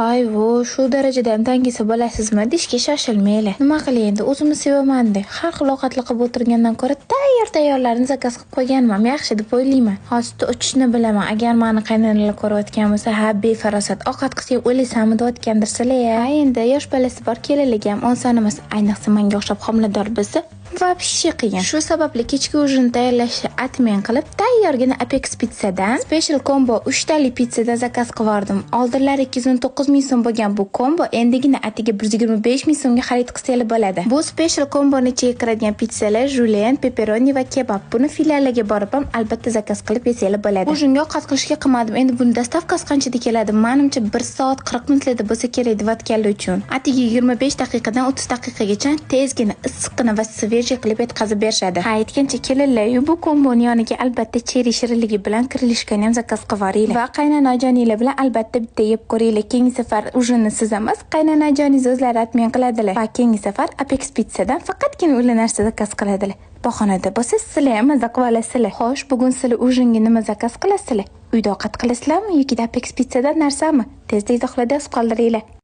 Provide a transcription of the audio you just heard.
Voy vo, shu darajada ham dangasa bo'lasizmi? Deyishga shoshilmanglar. Nima qilay endi, o'zimni sevaman-da. Har xil ovqatlar qilib o'tirgandan ko'ra tayyor tayyorlarni zakaz qilib qo'yganim ham yaxshi deb o'ylayman. Hozir uchishni bilaman. Agar mani qaynonalar ko'rayotgan bo'lsa, "Ha, befarosat, ovqat qilsang o'lasanmi?" deyotgandirsizlar. Ha, endi yosh bolasi bor kelinligi ham oson emas. Ayniqsa menga o'xshab homilador bo'lsa, вообще qiyin. Shu sababli kechki ужин tayyorlashni отмен qilib, tayyorgina Apex Pizzadan special combo 3 tali pizzadan zakaz qilib. Oldinlari 219 ming so'm bo'lgan bu combo endigina atigi 125 ming so'mga xarid qilsanglar bo'ladi. Bu special komboni ichiga kiradigan pizzalar julian, pepperoni va kebab. Buni filiallarga borib ham albatta zakaz qilib yesanglar bo'ladi. Ужин ga ovqat qilishga qilmadim. Endi buni доставка si qanchada keladi? Manimcha 1 soat 40 minutlarda bo'lsa kerak deyotganlar uchun. Atigi 25 daqiqadan 30 daqiqagacha tezgina, issiqqina va свежий qilib yetkazib berishadi. Ha, aytgancha, kelinlar, bu komboni yoniga albatta cherry shirinligi bilan крылышка ni ham zakaz qilib yuboringlar. Va qaynanajoninglar bilan albatta bitta yeb ko'ringlar. Keyingi safar ужин ni siz emas, qaynanajoningiz o'zlari отмен qiladilar. Va keyingi safar Apex Pizzadan faqatgina ular narsa zakaz qiladilar. Bahonada bo'lsa, sizlar ham maza qilib olasizlar. Xo'sh, bugun sizlar ужин ga nima zakaz qilasizlar? Uyda ovqat qilasizlarmi yoki Apex Pizzadan narsami? Tezda izohlarda yozib qoldiringlar.